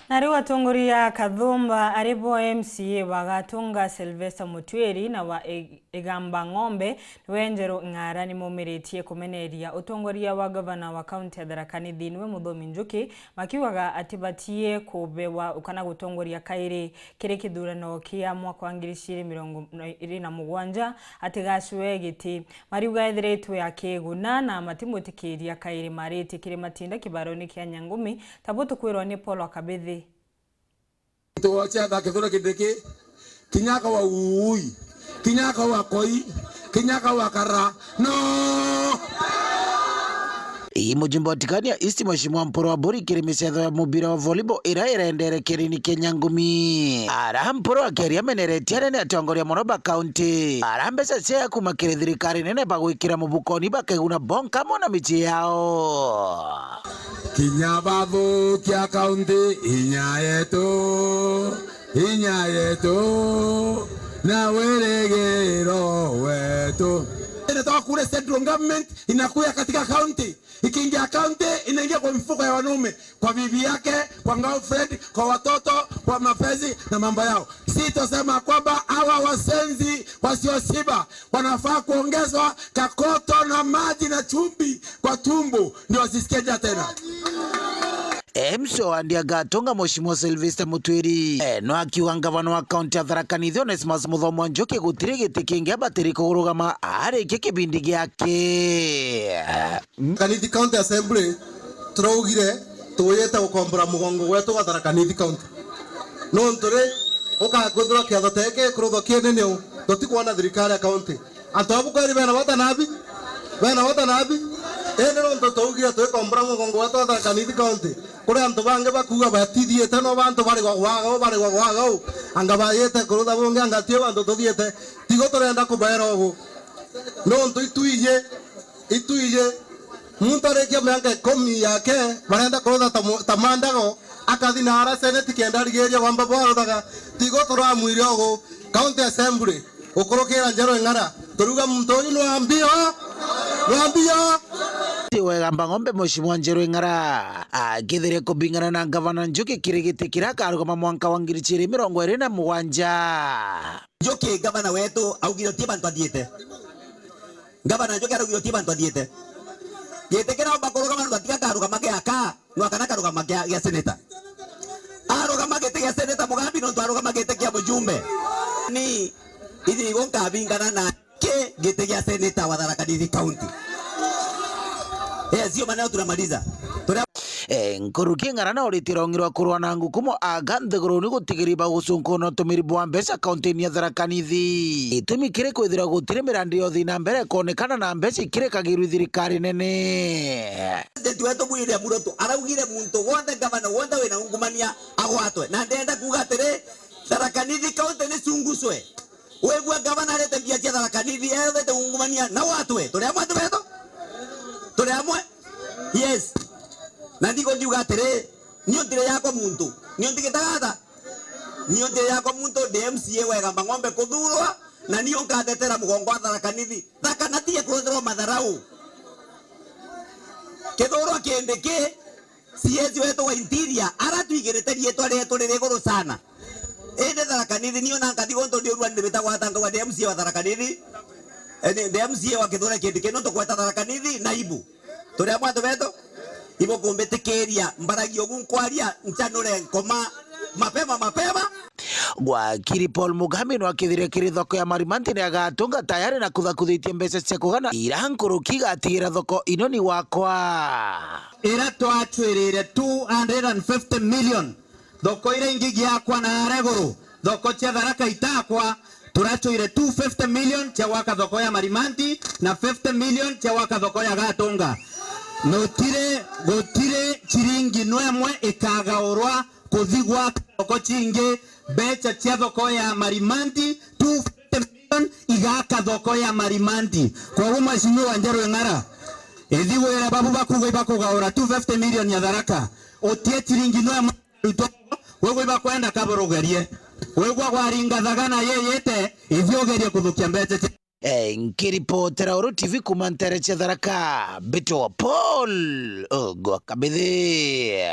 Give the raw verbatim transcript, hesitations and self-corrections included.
Na riu atongoria a Kathumba ari bo M C A wa Gatunga Sylvester Mutwiri na wa I-, Igamba Ng'ombe niwe Njeru Ng'ara nimomiritie kumeneria utongoria wa gavana wa kaunti ya Tharaka Nithi niwe Muthomi Njuki, makiugaga atibatie kubewa kana gutongoria kairi kiri kithurano kia mwaka wa ngiri igiri mirongo iri na mugwanja atigacue giti. Mariuga ethiritwe akiguna na matimwitikiria kairi maritie kiri Matinda kibaroni kia Nyangumi, ta bu tukwirwa ni Paul Akabithi. Tuocha thake thura kindiki, kinya akawa uui, kinya akawa koi, kinya akawa kara. No! Ii mujumbe wa Tigania East, Mheshimiwa Mpuru Aburi, kiri micetho ya mubira wa volleyball ira irendere kirini kia Nyangumi. Ara Mpuru akiaria ameneretie anene atongoria mono ba kaunti. Ara mbeca cia kuma kiri thirikari nene bagwikira mubukoni bakeguna bo nkamo na micii yao. Kinya bathukia kaunti inya yetu, inya yetu, na wirigiro wetu. Inatoka kule central government inakuja katika county, ikiingia county inaingia kwa mifuko ya wanaume, kwa bibi yake, kwa girlfriend, kwa watoto, kwa mapenzi na mambo yao. Sitosema kwamba hawa wasenzi wasioshiba wanafaa kuongezwa kakoto na maji na chumvi kwa tumbo ndio wasisikie njaa tena. M C A wa Ndiaga Gatunga, Mheshimiwa Sylvester Mutwiri, e, no akiuga ngavana wa kaunti ya Tharaka Nithi Onesmus Muthomi wa Njuki gutiri giti kingi abatiri kurugama arikie kibindi giake. Tharaka Nithi County Assembly, turaugire tuyite gukombora mugongo gwetu gwa Tharaka Nithi County. Nontu ri, ukakwithirwa kiatho teke kurutho kinene u, tutikwona thirikari ya county. Antu abu kweri bena bata nabi? Bena bata nabi? Indi nontu twaugire twikombora mugongo gwetu gwa Tharaka Nithi County, kuri antu bangi bakuuga batithiite, no bantu barigwa gwagau, barigwa gwagau, anga bayite kurutha bungi, anga tio bantu tuthiite. Tigo turenda kubaera ugu. Nontu itwiji, itwiji, muntu arikia miaka ikumi yake, barenda kurutha ta mu-, ta mandago, akathi na ara seneti kenda arigiria wamba bwaruthaga. Tigo turamwire ugu, county assembly, ukurukira Njeru Ing'ara, turiuga muntu uyu ni wa mbio, ni wa mbio. Ti wega mba ng'ombe, Mheshimiwa Njeru Ing'ara akithiria kubingana na ngavana Njuki kiri giti kiria akarugama mwanka wa ngiri igiri mirongo iri na mugwanja. Njuki, ngavana wetu, augire uti bantu athiite. Ngavana Njuki araugire uti bantu athiite. Giti kiraumba kurugama nontu atiga karugama gia ka, nwa kana karugama gia, gia seneta. Arugama giti gia seneta Mugambi nontu arugama giti kia mujumbe. Ni ithigo nkabingana na ki giti gia seneta wa Tharaka Nithi County. Eh, sio maneno tunamaliza. Turia Eh, nkuruki Ng'ara na uritie rong'i rwa kurwa na ngukumo aga nthiguruni gutigiri ba gucunkuna utumiri bwa mbeca kaunti-ini ya Tharaka Nithi. Gitumi kiri kwithira gutiri mirandi yothi na mbere ikonekana na mbeca ikirikagirwi thirikari nene. President wetu William Ruto araugire muntu wonthe, ngavana wonthe wina ungumania agwatwe. Na ndenda kuuga atiri, Tharaka Nithi County ni cungucwe. Wigua ngavana arete mbia cia Tharaka Nithi, ethete ungumania na watwe. Turi amwe antu betu? Turi amwe? Yes. Na ndigo ndiuga atiri, nio ntire yakwa muntu. Nio ntigitagata. Nio ntire yakwa muntu, ndi M C A wega mang'ombe kuthurwa, na nio nkatetera mugongo wa Tharaka Nithi. Thaka na tige kurutherwa matharau. Kithurwa kindi ki, C S wetu wa interior, ara twigirite riitwa rietu riri iguru sana. Indi Tharaka Nithi nio na nkathi guntu ndi urua ndi bitagwa ata nkauga ndi M C A wa Tharaka Nithi. Eh, ndi, ndi M C A wa Kithure Kindiki nontu gweta Tharaka Nithi na ibu. Turi amwe antu betu? Ibukumbitikiria mbaragia ugu nkwaria nchanure nkoma mapema mapema. Wakiri Paul Mugambi nwakithirie kiri thoko ya Marimanti ni agatunga tayari na kuthakuthitie mbeca cia kugana ira nkuruki igatigira thoko ino ni wakwa. Ira twacwirire two hundred and fifty million, thoko ira ingi giakwa na areguru, thoko cia Tharaka itakwa, turacwire two fifty million cia gwaka thoko ya Marimanti na fifty million cia gwaka thoko ya Gatunga. Nutire, gutire ciringi no imwe ikagaurwa kuthi gwaka thoko cingi. Mbeca cia thoko ya Marimanti, two fifty million, igaka thoko ya Marimanti. Koguo Mheshimiwa Njeru Eng'ara, ithi wira babu bakuuga ibakugaura two fifty million ya Tharaka, utie ciringi no imwe rutwa, wigwa ibakwenda kaburugerie. Wigwa gwaringa thagana yeyete, ithi ugerie kuthukia mbeca cia Eh, nkiripotera Uru T V kuma ntere cia Tharaka, mbitwa Paul Ogwa Kabithi.